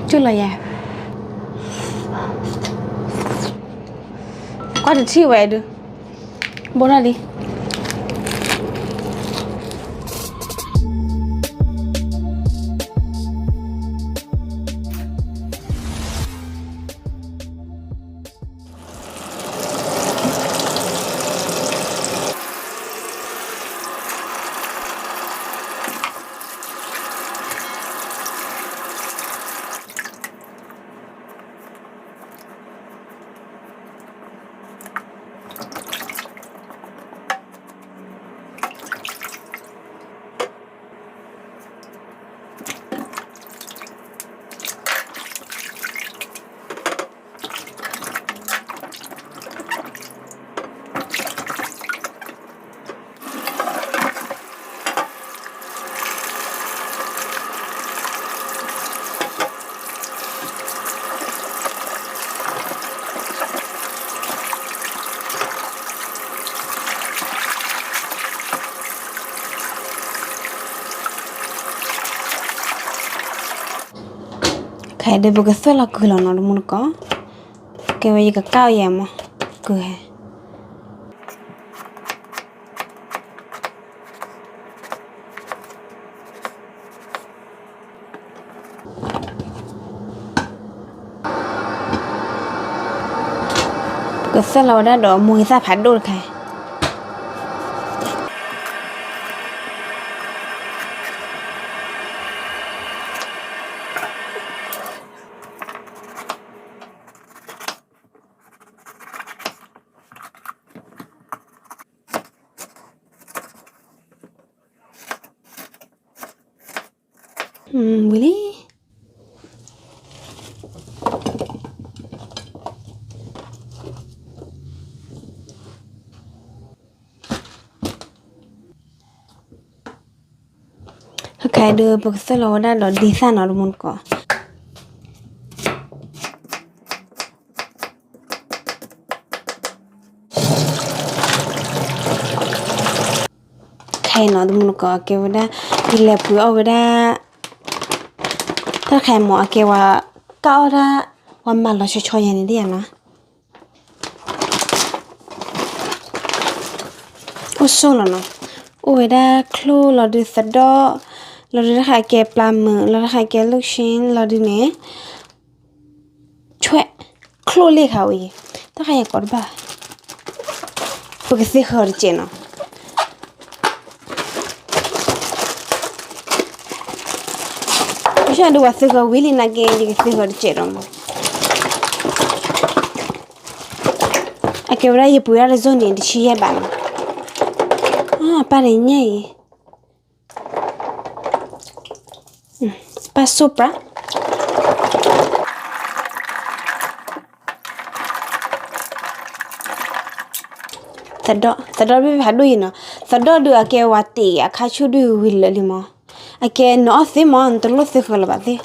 ကၠူၣ်လီၤယၤ, ကွၢ်တထံၣ်ဝဲဒုး, ဘိထီၣ်လံ. ခဲအံၤဒုး ပကသွဲၣ်လီၤကုၢ်လီၤနီၤ တမူတကိး, ကဲဝဲယကကၢ်အီၤယဲမး, ကုၢ်ဟဲ ပကသွဲၣ်လီၤဝဲဒၣ်ဒီးမိၢ်ဂ့ၤသၣ်ဖးဒိၣ်တခါ. ဝံၤလံ. ခဲအံၤဒုး ပကသွဲၣ်လီၤဝဲဒၣ်ဒီးဒ့သၣ်နီၤ တမူတကိး. ခဲအံၤနီၤ တမူတကိး အကဲဝဲဒၣ် ယလဲၤပှ့ၤအီၣ်ဝဲဒၣ် တၢ်တခါအံၤမ့ၢ် အကဲဝဲ ကၢ်အီၣ်တၢ် ပှၤမၤလီၤဆီဆီယဲန့ၣ်ဒ်ယဲနီၤ. အိၣ်ဆိၣ်လီၤနီၤ, အိၣ်ဝဲဒၣ်ချိၣ်လီၤဒုး သဒီၣ် လီၤဒုး တၢ်တခါအံၤကဲပျၢမုာ် လီၤ တၢ်တခါအံၤကဲ လုၢ်ဆ့ လီၤဒုးန့ၣ် ဆွဲၣ် ချိၣ်လ့ၣ်ခါဝဲအံၤ, တၢ်တခါအံၤကိးတဘၣ်, ပကသ့ဃၢၤတစဲးနီၤ. ဘၣ်ဆၣ်ဒုးပှၤသ့ဃၢၤဝံၤလံနာ်က့ ယကသ့ဃၢၤတစဲးဒီးမး. အကဲဝဲဒၣ်ယပှ့ၤဒၣ်တစိၢ်န့ၣ် တဆံယဲၢ်ဘးနီၤ. ပၢ်တညၣ်အံၤ ပၢ်စိၣ်ပြး သဒီၣ် သဒီၣ်ဖးဒိၣ်အံၤနီၤ, သဒီၣ်ဒုးအကဲဝဲတ့ၢ်အခါဆူၣ်ဒုးဝံၤလၢာ်လံမး, အကဲနအီၣ်သ့မး နတလိၣ်သ့ဃၢၤလၢၤဘၣ်သ့.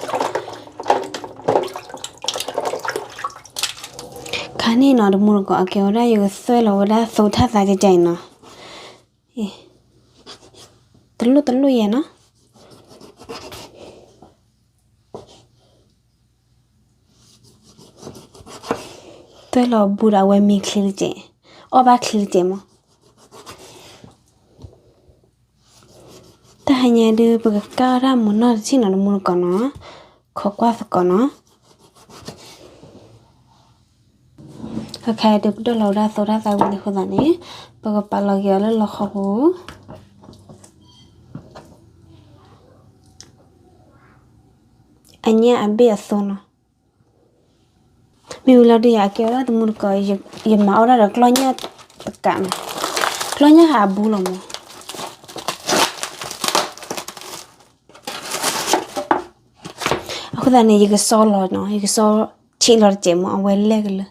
ခါန့ၣ်နီၤ တမူတကိး အကဲဝဲဒၣ်ယကသွဲၣ်လီၤဝဲဒၣ်သိထၣ်သးကဲကဲအံၤနီၤ, တလိၣ်တလိၣ်ယဲနီၤ. သွဲၣ်လီၤဘူးဒီးအဝဲမ့ၤချ့တစဲး, အီၣ်ဘၣ်ချ့တစဲးမး. တၢ်ဟါညါဒုး ပကကၢ်အီၣ်တၢ်မုာ်နီၢ်တထံၣ်နီၤ တမူတကိးနီၤ, ခိးကွၢ်သကိးနီၤ. အခါဒုး ပဒိၣ်လီၤဝဲဒၣ်သိထၣ်သးဝံၤလံအဃိသတးန့ၣ် ပကပာ်လီၤက့ၤအီၤလၢလီခီပူၤ, အညၣ်အဘ့ၣ်အသိနီၤ. မ့ၢ်ဝံၤလီၤဒုးယၤ အကဲဝဲဒၣ်တမူတကိး ယမၤအီၣ်ဒၣ်ဒီးကျီၢ်ညၣ်တကးနီၤ, ကျီၢ်ညၣ်ဟးအဘူးလီၤမး. အဃိသတးန့ၣ် ယကစီလီၤနီၤ, ယကစီဆံးလီၤတစဲးမး အဝဲလဲၣ်ကလၢာ်.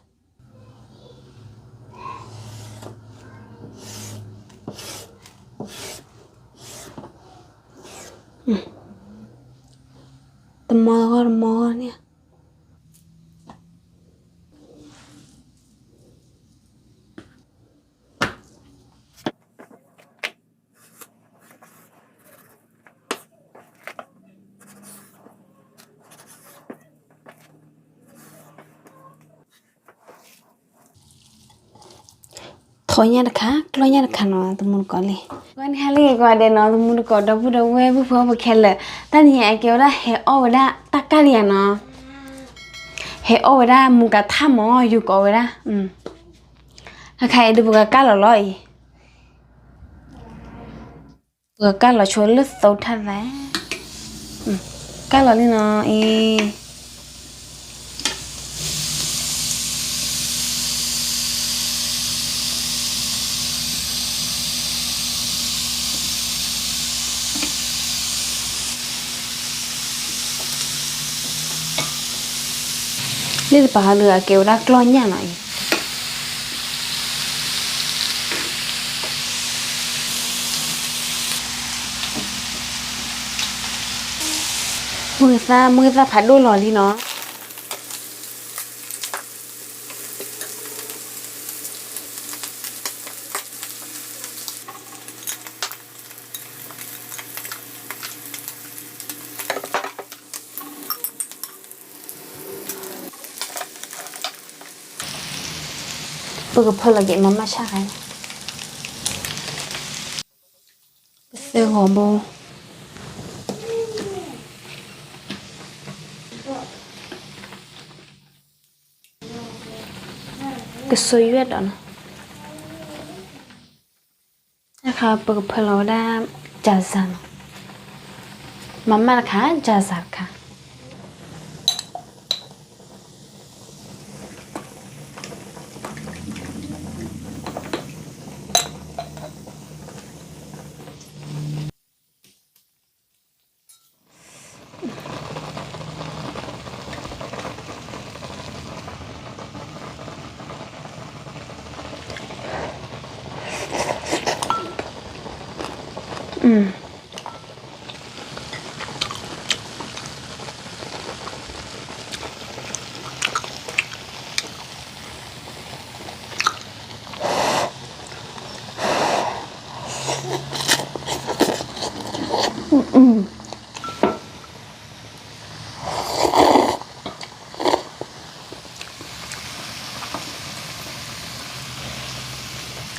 တမီဂီၢ်တမီဂီၢ်န့ၣ်. အီၣ်ညၣ်တခါ ကျီၢ်ညၣ်တခါနီၤ သမူတကိးလံ. ကွၢ်န့ၣ်ဟါလၢဂ့ၤ ကိးဂၤဒဲးနီၤ သမူတကိး ဒီပုၢ်ဒီဝဲၢ် ပုၢ်ဖိဝဲၢ်ဖိခဲလၢာ်, တၢ်နံၤညါအကဲဝဲဒၣ်ဟဲအီၣ်ဝဲဒၣ်တၢ်ကၢ်လံဧါနီၤ. ဟဲအီၣ်ဝဲဒၣ်မူကၤထၣ်မး ယိၤကိးဝဲဒၣ်. အခါအံၤဒုးပကကၢ်လီၤလီၤအံၤ ပကကၢ်လီၤဆိလၢသိထၣ်သး, ကၢ်လီၤလံနီၤအံၤ. လၢတပၤဟီဒုးအကဲဝဲဒၣ်ကျီၢ်ညၣ်နီၤအံၤ. မုၢ်သၣ် မုၢ်သၣ်ဖးဒိၣ်လီၤလံနီၤ. ပကဖၢလီၤက့ၤမၤမၢ်ဆၣ်ခါန့ၣ်, ပသၢဂီၤဘိ, ကဆိယွဲၣ်ဒီးနီၤ. တခါပကဖၢလီၤဝဲဒၣ် ကၠၤစၤနီၤ, မၤမၢ်တခါ ကၠၤစၤတခါ.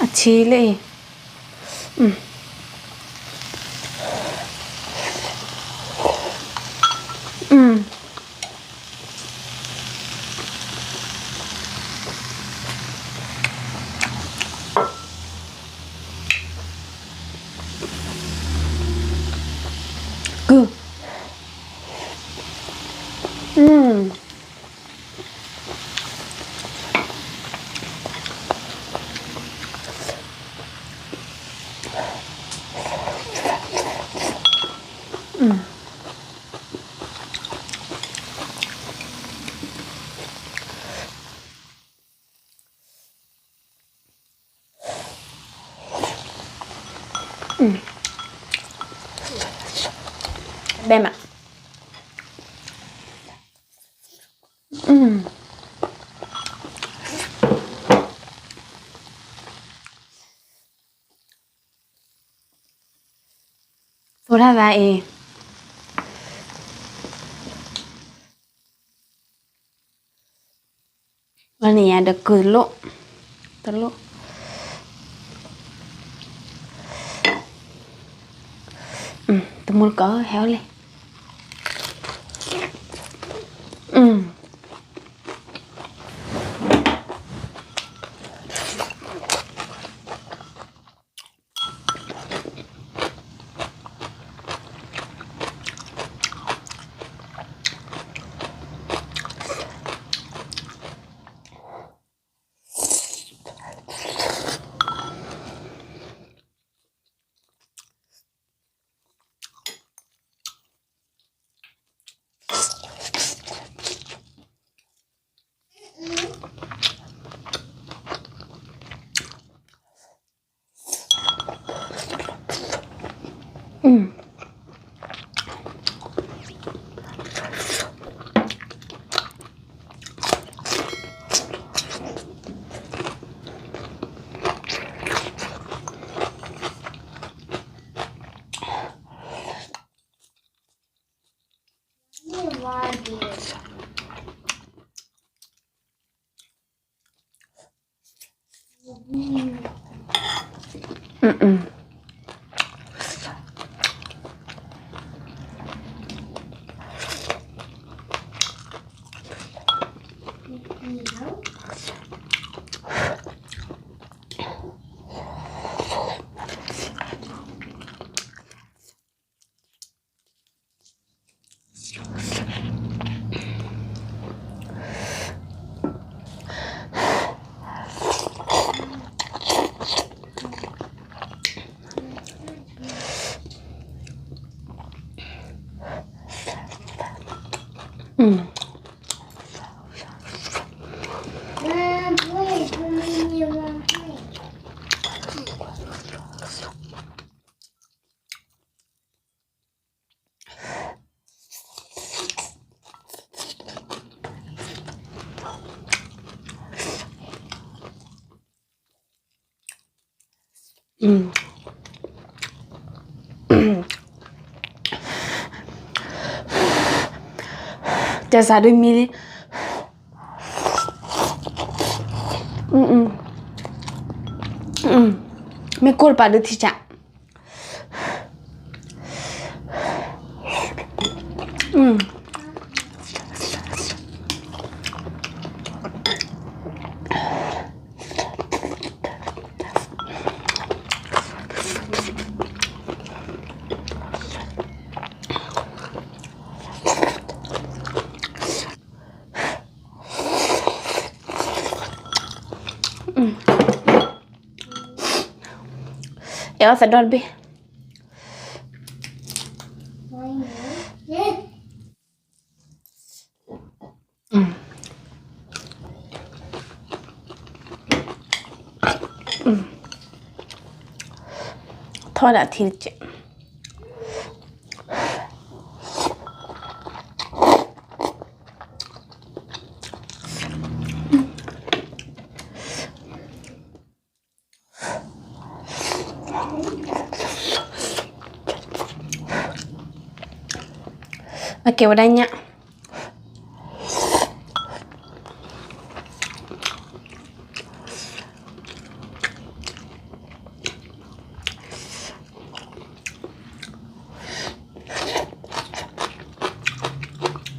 အထံလၢအံၤ, ကုၢ်, ဘဲမး, သိထၣ်သးအံၤ လီၤန့ၣ်ယၤဒီးကုၢ်တလိၣ်, တလိၣ်, တမူတကိး ဟဲအီၣ်လံ. อืม တဲစးဒုးမံလံ, မ့ၢ်ကိၢ်တပၤဒုးထံဆး အဲၣ်အီၣ်သးဒီတဘ့ၣ်, ထီၣ်ဒၣ်ထံတကဲး အကဲဝဲဒၣ်ညၣ်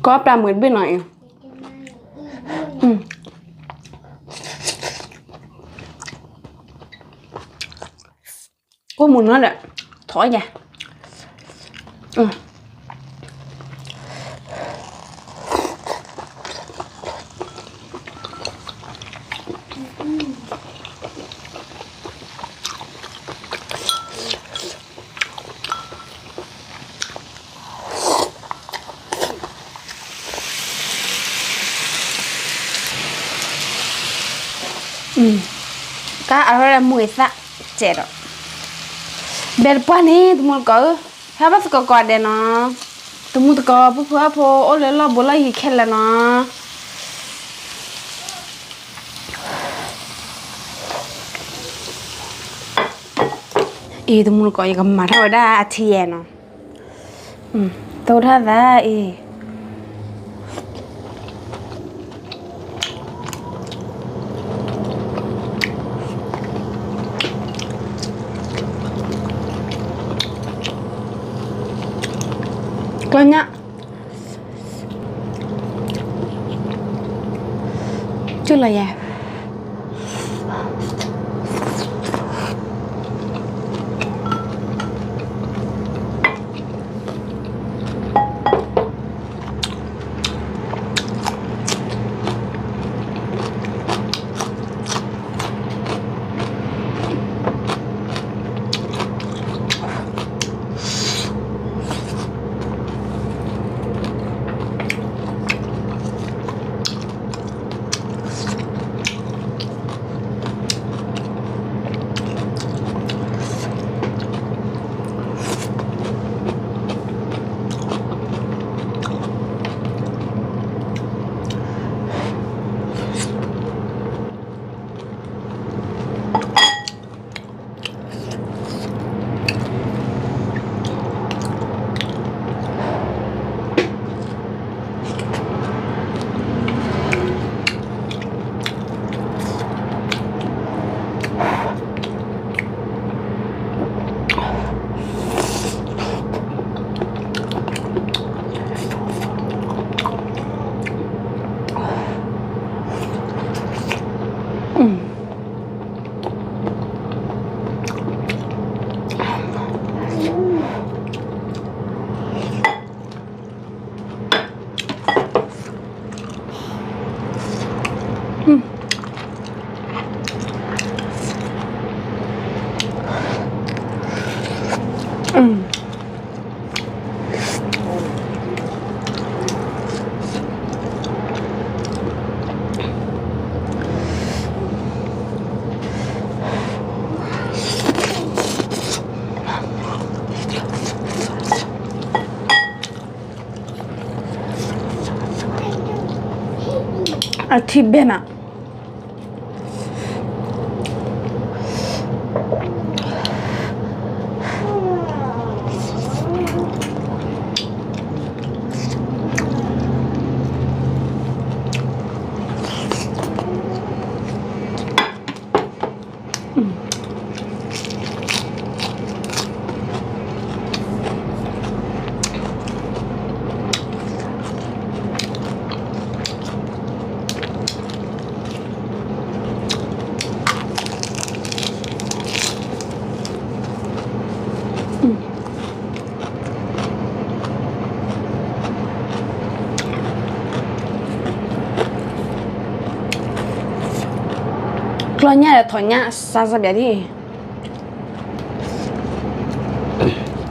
ကီၢ်ပျၢ်မုာ်တဘ့ၣ်နီၤအံၤ, ကိၣ်မုာ်နီၤဒီး ထီၣ်ယၤ ကါအရၢမုာ်အသးစဲးဒီး ဘဲတပှၢ်န့ၣ် တမူတကိးဧၢ, ဟဲဘၣ်သကိးကိးဂၤဒဲးနီၤ, တမူတကိး ဖုဖုအဖိ အိၣ်လၢလီၢ်ဘူးလီၢ်ယံၤခဲလၢာ်နီၤ. အံၤ တမူတကိး ယကမၤထီၣ်ဝဲဒၣ်အထံယဲနီၤ, တိၢ်ထီၣ်သးအံၤ ကျီညၣ် ကၠူၣ်လီၤယဲ တ အထံၣ်ဘဲနၤ ကျီညၣ်ဒီးထီၣ်ညၣ် စါစါဘၣ်ဒံး ချိၣ်သ့ၣ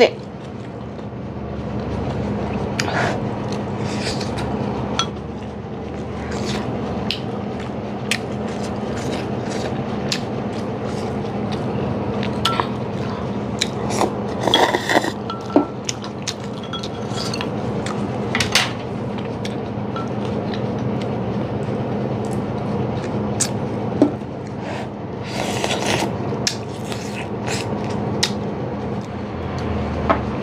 ် က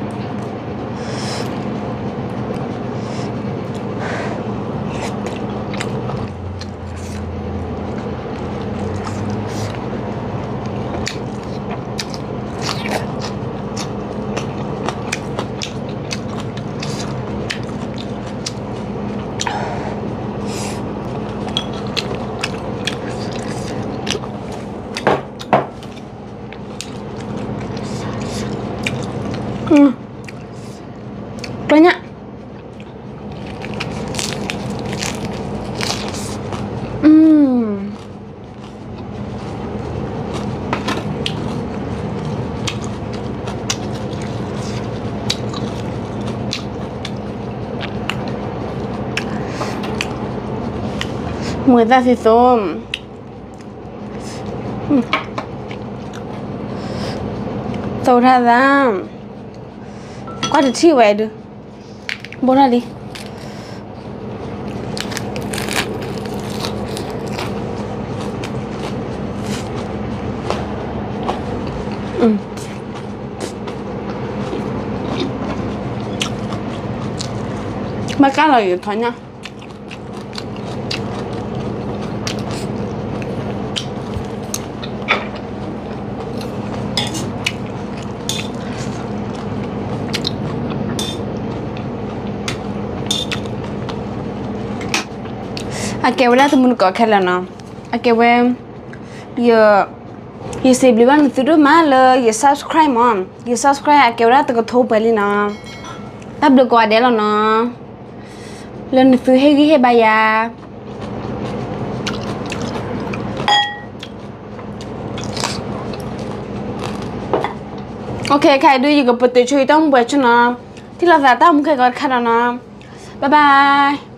ျီညၣ် မုာ်သးသ့သိး သိးထါသး ကွၢ်တထံၣ်ဝဲဒုး ဘိထီၣ်လံ မ့ၢ်ကၢ်လီၤယထီၣ်ညၣ် အကဲဝဲဒၣ်တမုၢ်တကိးခဲလၢာ်နီၤ, အကဲဝဲ ယ ယစံးဘျုးဘၣ်နသုဒိၣ်မးလၢယ subscribe မး, ယ subscribe အကဲဝဲဒၣ်တကထိပှဲၤလံနီၤ, တၢ်ဘျုးကိးဂၤဒဲးလီၤနီၤ, လၢနသုဟ့ၣ်ဂံၢ်ဟ့ၣ်ဘါယၤ OK ခဲအံၤဒုး ယကပတုာ်ဆိယတၢ်မူပှဲၤဆူနီၤ, ထံၣ်လိာ်သးတၢ်မူခဲကိးတခါဒီးနီၤ, bye bye.